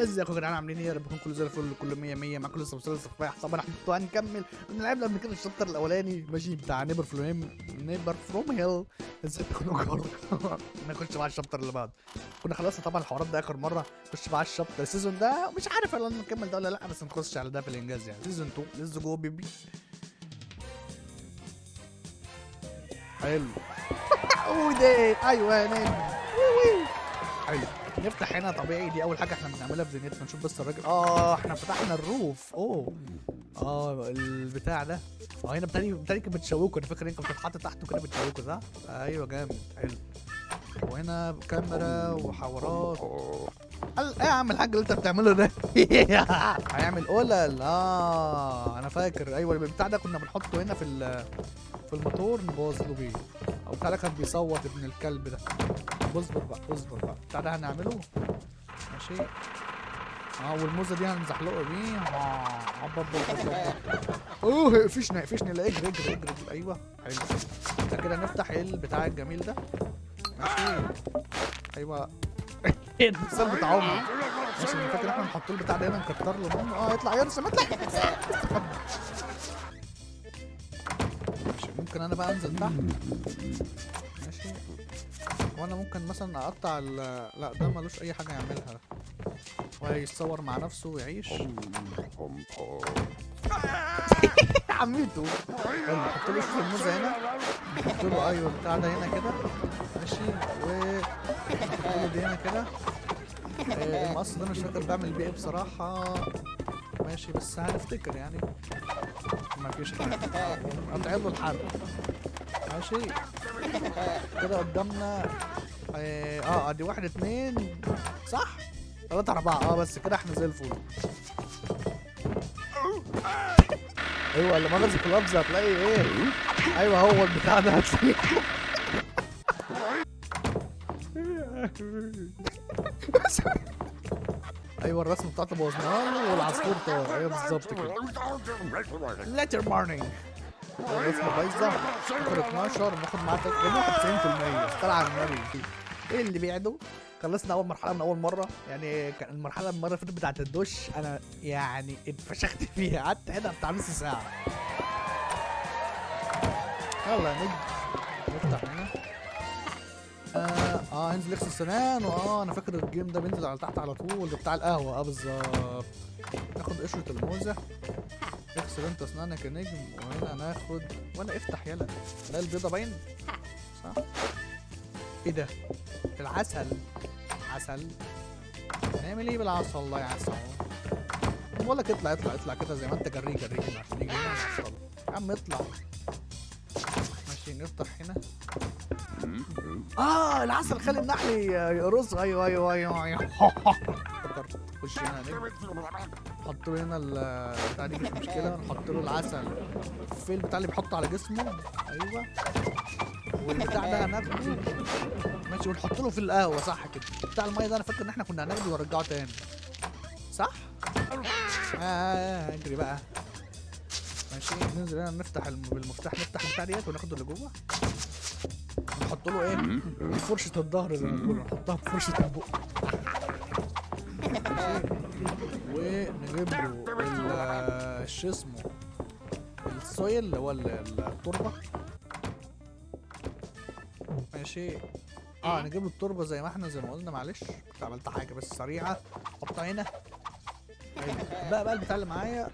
ازيكم يا جدعان؟ عاملين ايه؟ يا رب يكون كله زي الفل، كله 100 100 مع كل سلسلة صفاح. طبعا احنا كنتوا هنكمل، كنا لعبنا قبل كده ال chapter الاولاني ماشي بتاع neighbor from neighbor from hell، ازاي تخنق جارك. نخش بقى على ال chapter اللي بعده. كنا خلصنا طبعا الحوارات ده اخر مره، نخش بقى على ال chapter ال season ده، مش عارف ولا نكمل ده ولا لا، بس نخش على ده في الانجاز يعني. season 2، let's go baby. حلو. وده ايوه يا نجم. حلو، نفتح هنا طبيعي، دي اول حاجة احنا بنعملها في دنيتنا. نشوف بس الراجل. احنا فتحنا ال roof. اوه البتاع ده. هنا بتاني كانت بتشوكه، انا فاكر ان كانت بتتحط تحته كده بتشوكه صح؟ ايوه جامد حلو. وهنا كاميرا وحوارات. ايه يا عم الحاج اللي انت بتعمله ده؟ هيعمل قلل. انا فاكر، ايوه البتاع ده كنا بنحطه هنا في الموتور نبوظ له بيه. او بتاع ده كان بيصوت ابن الكلب ده. اصبر بقى اصبر بقى، بتاع ده هنعمله ماشي. والموزه دي هنزحلقه بيه. عب، عب، عب، عب، عب. اوه قفشنا قفشنا. لا اجري اجري اجري. ايوه حلو. ده كده نفتح البتاع الجميل ده ماشي. ايوه التمثال بتاع امه ماشي. انا فاكر احنا نحط له البتاع ده هنا نكتر له منه. يطلع يرسم، اطلع. ماشي، ممكن انا بقى انزل تحت ماشي. وانا ممكن مثلا اقطع لا ده ملوش اي حاجة يعملها، وهيتصور مع نفسه ويعيش. عميته. حلو، نحط له شوف الموزه هنا، نحط له ايوه بتاع ده هنا كده ماشي، و نحط له دي هنا كده. المقص ده مش فاكر بعمل بيه ايه بصراحة ماشي، بس هنفتكر يعني ما فيش حاجة. قطع له الحبل ماشي كده قدامنا. ادي 1 2 صح؟ 3 4. بس كده احنا زي الفل. ايوه اللي مغز في اللفظ هتلاقي ايه؟ ايوه هو البتاع ده هتلاقيه. ايوه الرسم بتاعته بوظناها له والعصفور طار. ايوه بالظبط كده. later morning. الرسمة بايظة. ناخد 12، ناخد معاه 91%. استنى على النبي. ايه اللي بيعدو؟ خلصنا اول مرحلة من اول مرة يعني. كان المرحلة المرة اللي فاتت بتاعت الدش انا يعني اتفشخت فيها، قعدت هنا بتاع نص ساعة. يلا يا نجم نفتح هنا. هنزل يغسل سنان. انا فاكر ال game ده بينزل على تحت على طول، ده بتاع القهوة. بالظبط. ناخد قشرة الموزه، اغسل انت اسنانك يا نجم. وهنا ناخد، وانا افتح يلا. لا البيضة باين صح؟ ايه ده؟ العسل. عسل نعمل ايه بالعسل؟ الله يا عسل. بقول لك اطلع اطلع اطلع كده زي ما انت، جري جري هنا عشان يجي هنا ونعطله. يا عم اطلع ماشي. نفتح هنا. العسل خلي النحل يقرص. ايوه ايوه ايوه ايوه. افتكرت. خش هنا نجم، نحط له هنا البتاع دي مش مشكلة. نحط له العسل في البتاع اللي بيحطه على جسمه. ايوه والبتاع ده هناخده ماشي، ونحط له في القهوة صح كده. بتاع المية ده انا فاكر ان احنا كنا هناخده ونرجعه تاني صح؟ اجري بقى ماشي. ننزل هنا نفتح بالمفتاح، نفتح البتاع ديت وناخده اللي جوه. نحط له ايه؟ فرشه الظهر زي ما بيقولوا، نحطها بفرشه البق ماشي. ونجيب له شو اسمه السويل اللي هو التربة ماشي. نجيب له التربة زي ما احنا زي ما قلنا. معلش كنت عملت حاجة بس سريعة. حطها هنا. حلو. بقى البتاع اللي معايا.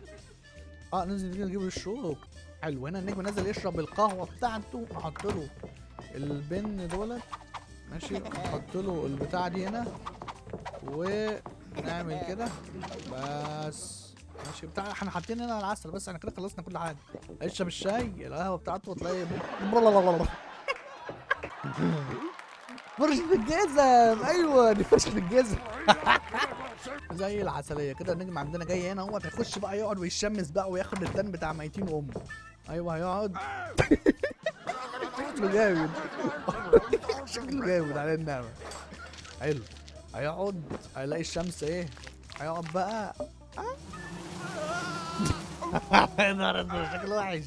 ننزل نجيب الشوك. حلو. هنا النجم نزل يشرب القهوة بتاعته. نحط له البن دولت ماشي، نحط له البتاع دي هنا ونعمل كده بس ماشي. بتاع احنا حاطين هنا العسل بس، احنا كده خلصنا كل حاجة. اشرب الشاي القهوة بتاعته وتلاقي فرشة الجزم. ايوه دي فرشة الجزم. زي العسلية كده. النجم عندنا جاي هنا اهوت، هيخش بقى يقعد ويشمس بقى وياخد التان بتاع ميتين امه. ايوه هيقعد. شكله جامد. شكله جامد على النعمة. حلو. هيقعد هيلاقي الشمس ايه، هيقعد بقى. يا نهار اسود شكله وحش.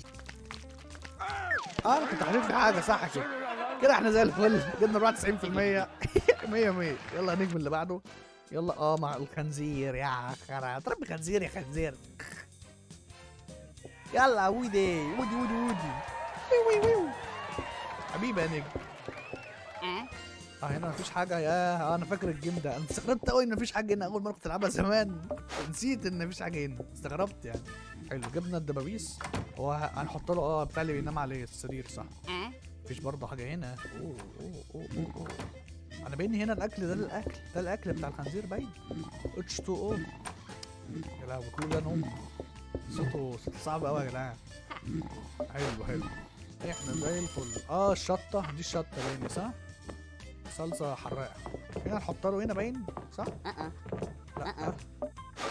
انا كنت حاطط في حاجة صح كده. كده احنا زي الفل، جبنا 94%. 100 100. يلا نجم اللي بعده. يلا مع الخنزير يا خرا، تربي خنزير يا خنزير. يلا ودي ودي ودي ودي وي وي وي حبيبي يا نجم. هنا مفيش حاجة. يا انا فاكر ال game ده، انا استغربت قوي ان مفيش حاجة هنا. اول مرة كنت العبها زمان نسيت ان مفيش حاجة هنا، استغربت يعني. حلو، جبنا الدبابيس. هو هنحط له بتاع اللي بينام عليه السرير صح. مفيش برضه حاجة هنا. اوه اوه اوه اوه, أوه. انا باين هنا الاكل ده، الاكل ده الاكل بتاع الخنزير باين. H2O. يا لهوي كل ده نوم. صوته صعب قوي يا جدعان. حلو حلو، احنا زي الفل. الشطه دي، الشطه باين صح، صلصه حراقه. هنا نحط له هنا باين صح؟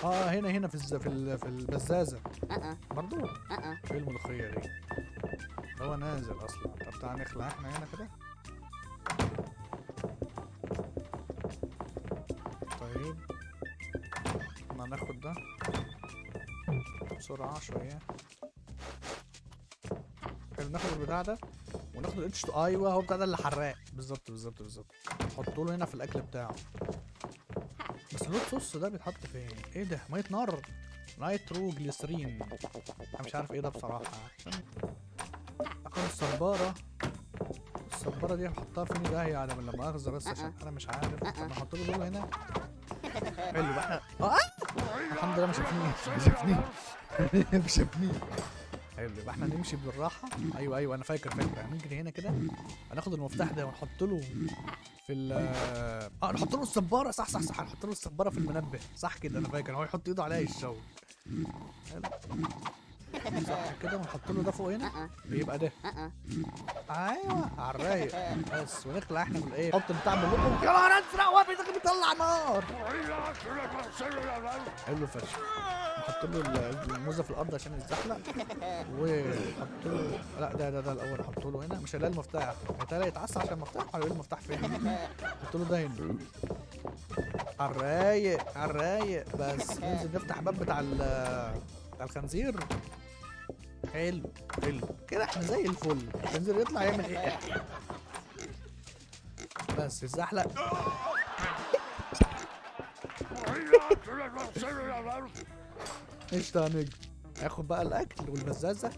لا هنا هنا في في البزازه برضو. ايه الملوخية دي؟ هو نازل اصلا. طب تعالى نخلع احنا هنا كده. طيب احنا هناخد ده بسرعة شوية. حلو، ناخد البتاع ده وناخد ال H. ايوه هو بتاع ده اللي حراق بالظبط بالظبط بالظبط. نحطه له هنا في الاكل بتاعه. بس ال hot sauce ده بيتحط فين؟ ايه ده؟ مية نار، نيترو جليسرين. انا مش عارف ايه ده بصراحة. اخد الصباره، الصباره دي هحطها فين؟ ده هي على لا مؤاخذة بس عشان انا مش عارف. طب نحط له دول هنا. حلو بقى احنا الحمد لله ما شافنيش ما شافنيش ما شافنيش. حلو يبقى احنا نمشي بالراحة. ايوه ايوه انا فاكر فاكر. هنجري هنا كده، هناخد المفتاح ده ونحط له في ال نحط له الصباره. صح صح صح، هنحط له الصباره في المنبه صح كده. انا فاكر هو يحط ايده عليها يتشوك. حلو صح كده، ونحط له ده فوق هنا بيبقى ده. ايوه على الرايق بس. ونخلع احنا من الايه، نحط البتاع من بقه. يا نهار ازرق، هو بيطلع نار. حلو فشخ. نحط له الموزه في الارض عشان يتزحلق. ونحط له، لا ده ده ده الاول نحط له هنا. مش هيلاقي المفتاح، هيتلاقي يتعصى عشان المفتاح. هيلاقي المفتاح فين؟ نحط له ده هنا على الرايق على الرايق بس. ننزل نفتح باب بتاع بتاع الخنزير. حلو حلو كده، احنا زي الفل. الخنزير يطلع يعمل ايه؟ بس يتزحلق. قشطة يا نجم. هياخد بقى الاكل والبزازة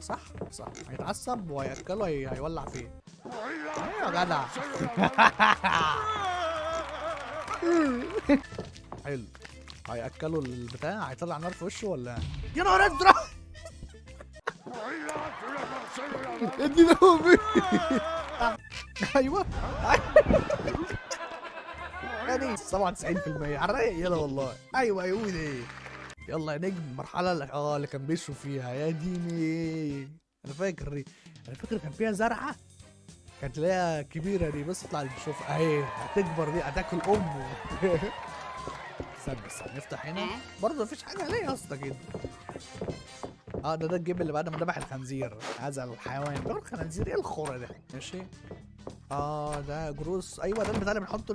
صح صح. هيتعصب وهياكله، هيولع فيه. ايوه يا جدع. حلو، هياكله البتاع، هيطلع نار في وشه ولا؟ يا نهار ازرق. ادينا امي. ايوه يعني 97% على الرايق. يلا والله. ايوه ايوه دي. يلا يا نجم، المرحلة اللي اللي كان بيشرب فيها. يا ديني انا فاكر دي، انا فاكر كان فيها زرعه كانت ليها كبيرة دي. بس اطلع نشوف اهي هتكبر دي، هتاكل امه. استنى بس نفتح هنا برضه مفيش حاجة. ليه يا اسطى كده؟ ده الجيب اللي بعد ما ذبح الخنزير. هذا الحيوان ده الخنزير، ايه الخرا ده؟ ماشي. ده جروس. ايوه ده البتاع اللي بنحطه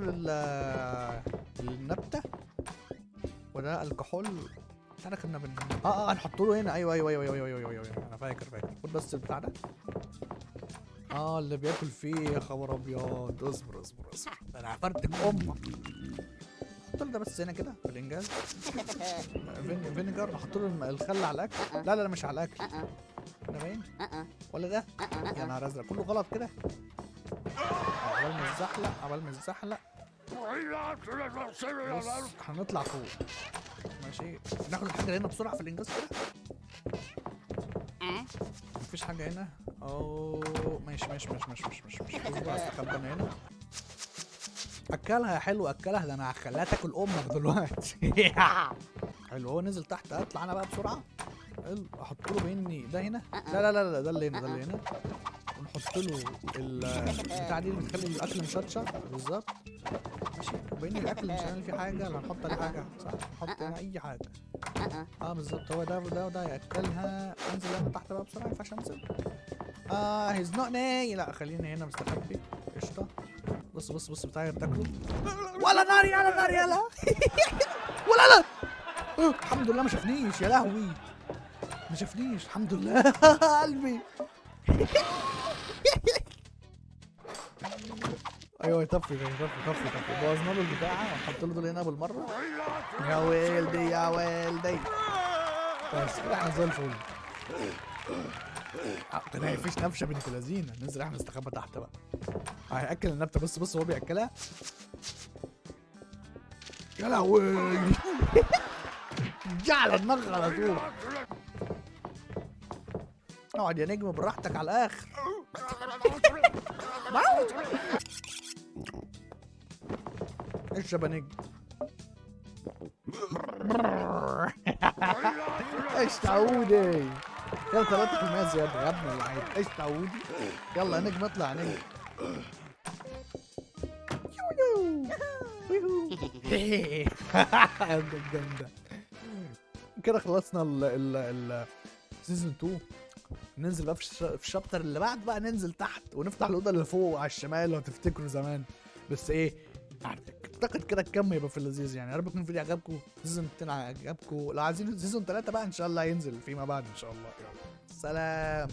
للنبته. وده الكحول بتاعنا كنا بن هنحطه له هنا. ايوه ايوه ايوه ايوه ايوه ايوه, أيوة. انا فاكر فاكر. خد بس البتاع ده. اللي بياكل فيه. يا خبر ابيض. اصبر اصبر اصبر، ده انا عفرتك امك. نحط له ده بس هنا كده في الانجاز. vinegar، نحط له الخل على الاكل. لا لا لا مش على الاكل. ده باين ولا ده؟ يا نهار ازرق كله غلط كده. عبال ما الزحلق، عبال ما الزحلق. بص هنطلع فوق. ماشي، ناخد الحاجة هنا بسرعة في الانجاز كده. مفيش حاجة هنا. اوه ماشي ماشي ماشي ماشي ماشي ماشي ماشي. اصبر استخبى انا هنا. اكلها يا حلو، اكلها. ده انا هخليها تاكل امك دلوقتي. حلو، هو نزل تحت. اطلع انا بقى بسرعة. حلو، احط له بيني ده هنا. لا لا لا لا، ده اللي هنا، ده اللي هنا. ونحط له البتاع دي اللي بتخلي الاكل مشطشط بالظبط. ماشي، وبين الاكل مش هنعمل فيه حاجة، لا هنحط عليه حاجة صح، نحط هنا اي حاجة. بالظبط، هو ده وده وده ياكلها. انزل انا تحت بقى بسرعة، ما ينفعش انزل. هيزنقني. لا خليني هنا مستخبي. قشطه. بص بص بص بتاعي بتاكله. ولا نار يلا نار يلا. ولا لا. الحمد لله ما شافنيش. يا لهوي ما شافنيش الحمد لله. قلبي. ايوه طفي طفي طفي طفي. بوظنا له البتاعه ونحط له دول هنا بالمره. يا ويلدي يا ويلدي. بس كده احنا زي الفل. ده مفيش نفشه بنت لذينه. ننزل احنا نستخبى تحت بقى. هياكل النبته. بص بص هو بياكلها. يا لهوي، جه على دماغ على طول. اقعد يا نجم براحتك على الاخر. اشرب يا نجم. ايش تعودي؟ يلا 3% زيادة يا ابن اللعيب. ايش تعودي؟ يلا يا نجم اطلع يا نجم. جامدة. كده خلصنا ال season 2. ننزل بقى في ال chapter اللي بعد بقى، ننزل تحت ونفتح الأوضة اللي فوق على الشمال لو تفتكروا زمان. بس ايه، اعتقد كده الكم يبقى في اللذيذ يعني. يا رب يكون الفيديو عجبكم، season 2 عجبكم. لو عايزين season 3 بقى ان شاء الله ينزل فيما بعد ان شاء الله. يلا سلام.